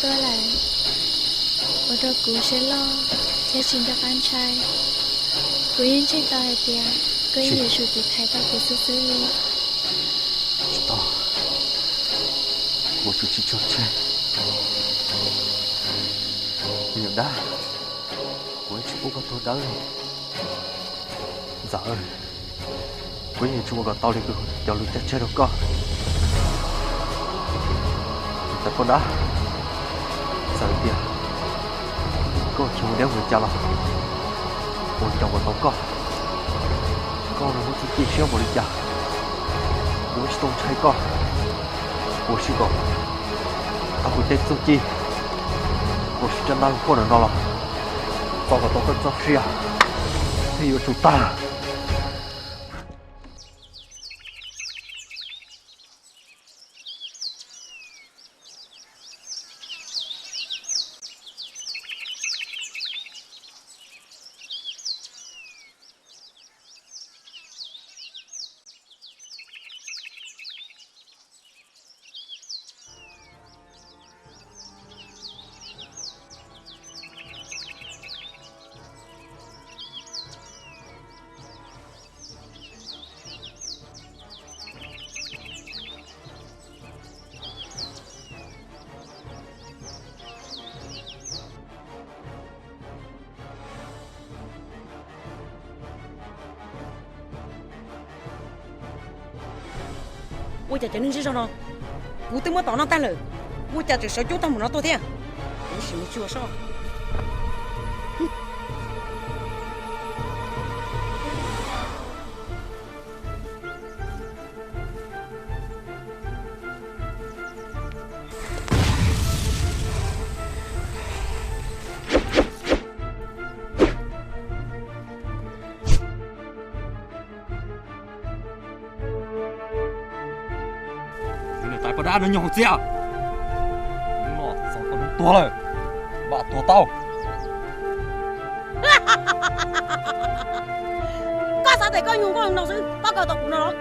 Koj lawm, ua rau kuv siab loj thiab tsis nco qab ntshai. Kuv yeej ntseeg tau hais tias koj yeej yuav tsum tiv thaiv tau kuv xwb xwb li. Tsis tau, kuv tsuas tsis tso tseg. Me nyuam dab, kuv yeej tsis pub koj tuag dawb li. Ntxawm, kuv yeej tsis ua kom tau li kuv cov lus cog tseg rau koj. Ntxawm poj dab, txawm tias koj choo deb npaum li cas los kuv nco kom tau koj. Koj muaj txuj ci siab npaum li cas, kuv tsis tau ntshai koj. Kuv siv kom tau kuv tej txuj ci, kuv siv rab ntaj loj quaj no los txo kom tau koj txoj sia, thiaj yuav tsum tag. Ua cas cov neeg zej zog no kuv twb muab tom noj tag lawm, ua cas tseem sawv coob tag mus no tuaj thiab? Kuv sim mus tsuas soj. Niam tais poj dab no nyob hauv txiaj, hnub no txog koj hnub tuag lawm, vam tuag tau. Koj xav tias koj nyuag nkauj no xwb koj kawm tau kuv no los?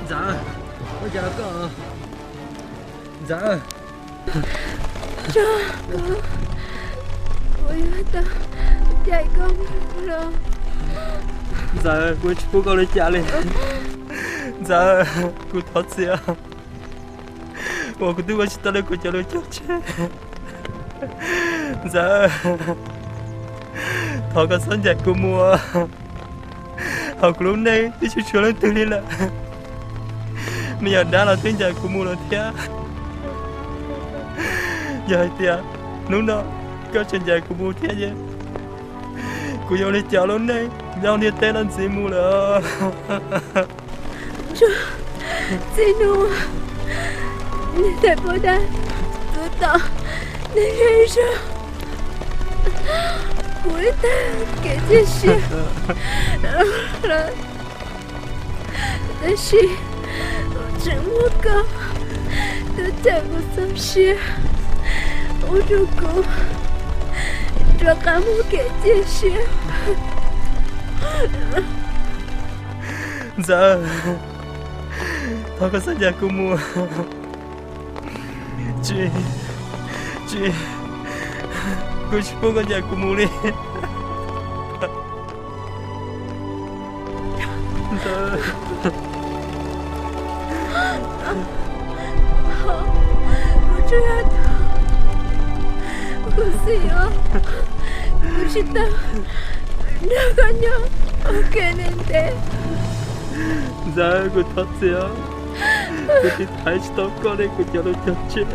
Ntxawm, ua cas los koj? Ntxawm. Tso, kuv yuav tau cais koj los. Ntxawm, kuv tsis pub koj li cas li. Ntxawm, kuv thov txim. uas kuv twb ua tsis tau li kuv cov lus cog tseg. Ntxawm, thov koj txhob ncaim kuv mus. Hauv kuv lub neej twb tsis tshuav leej twg li lawm. Me nyuam dab los twb ncaim kuv mus lawm thiab. Yog hais tias hnub no koj tseem ncaim kuv mus thiab ces kuv yuav ua li cas lub neej nyob ntiaj teb no ntxiv mus lawm. Txij hnub niam tais poj dab txwv tom neeg zej zog, kuv ib tag kev cia siab lawm. Tab sis tseem muaj koj tuaj cawm kuv txoj sia, ua rau kuv rov qab muaj kev cia siab. Ntxawm, thov koj txhob ncaim kuv mus. Tsis, tsis, kuv tsis pub koj ncaim kuv mus li. Kuv tsuas yog tus, kuv xav, kuv tsis tau nrog koj nyob ua ke ntev ntev. Ntxawm, kuv thov txim os, kuv tiv thaiv tsis tau koj li kuv cov lus cog tseg.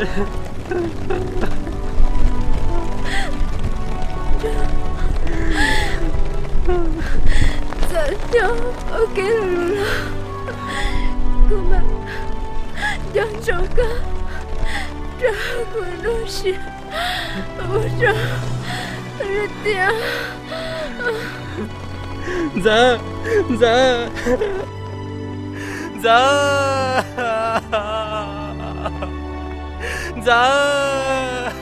Txawm nyob ua ke lus los kuv mam nco ntsoov koj rau kuv lub siab ua rau tias Ntxawm, Ntxawm, Ntxawm, Ntxawm.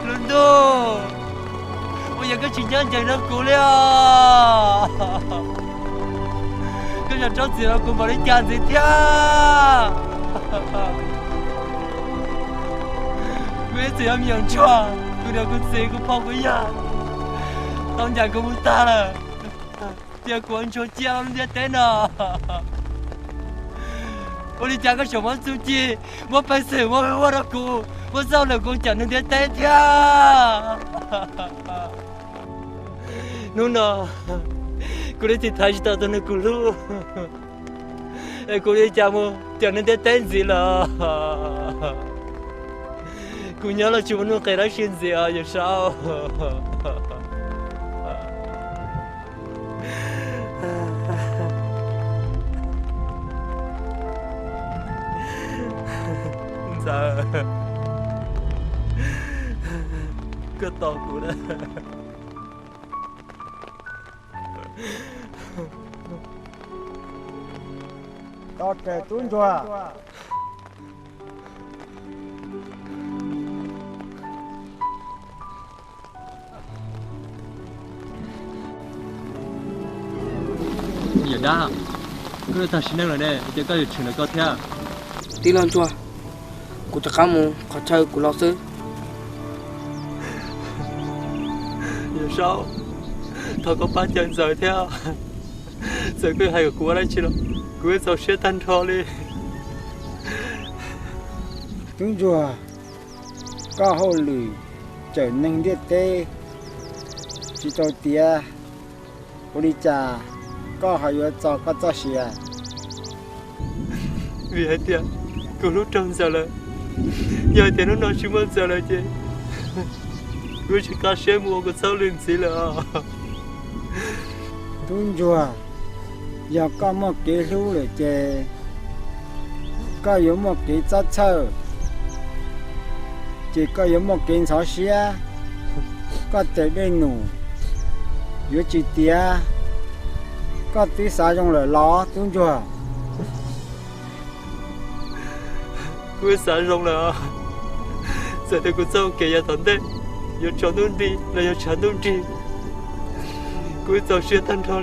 Lub ntuj, ua yog koj tsis nyob ncees rau kuv li os, koj tseem rau txim rau kuv npaum li cas ntxiv thiab? Kuv ib txwm yog me nyuam ntsuag, kuv niam kuv txiv kuv pog kuv yawg tau ncaim kuv mus tag lawm, cia kuv ua ntsuag ciaj lub ntiaj teb no. Ua li cas koj tseem muab txuj ci, muab peev xwm, muab ua rau kuv, muab txoj hauj lwm kuv cawm neeg ntiaj teb thiab? Hnub no kuv li tiv thaiv tsis tau tus neeg kuv hlub, es kuv li cas mus cawm neeg ntiaj teb ntxiv lawm? Kuv nyob los tsis muaj nuj nqis dab tsi ntxiv os Yawm Saub. Ntxawm, koj tos kuv na. Tos tes tub ntsuag. Yawm dab, koj twb tag sim neej lawm ne, ua cas koj yuav tshwm ntawm koj thiab? Tij laug ntsuag, kuv rov qab mus qhov chaw kuv los xwb. Yawm Saub, thov koj pab cawm Ntxawm thiab. Txawm koj hais kom kuv ua dab tsi los kuv yeej txaus siab tag nrho li. Tub ntsuag, koj hauj lwm cawm neeg ntiaj teb tsis tau tiav, ua li cas koj ho yuav txo koj txoj sia? Vim hais tias kuv hlub raug Ntxawm lawm. Yog hais tias hnub no tsis muaj Ntxawm lawm ces kuv tsis qab siab mus ua kuv txoj hauj lwm ntxiv lawm os. Tub ntsuag, yog koj muaj kev hlub lawm ces koj yuav muaj kev txob txhawj, ces koj yuav muaj kev ntxhov siab, koj tes dej num yuav tsis tiav. Koj twb xav zoo lawm los tub ntsuag? Kuv xav zoo lawm, txawm tias kuv txoj kev yav tom ntej yuav tsaus ntuj nti los yog tshav ntuj nrig, kuv txaus siab tag nrho.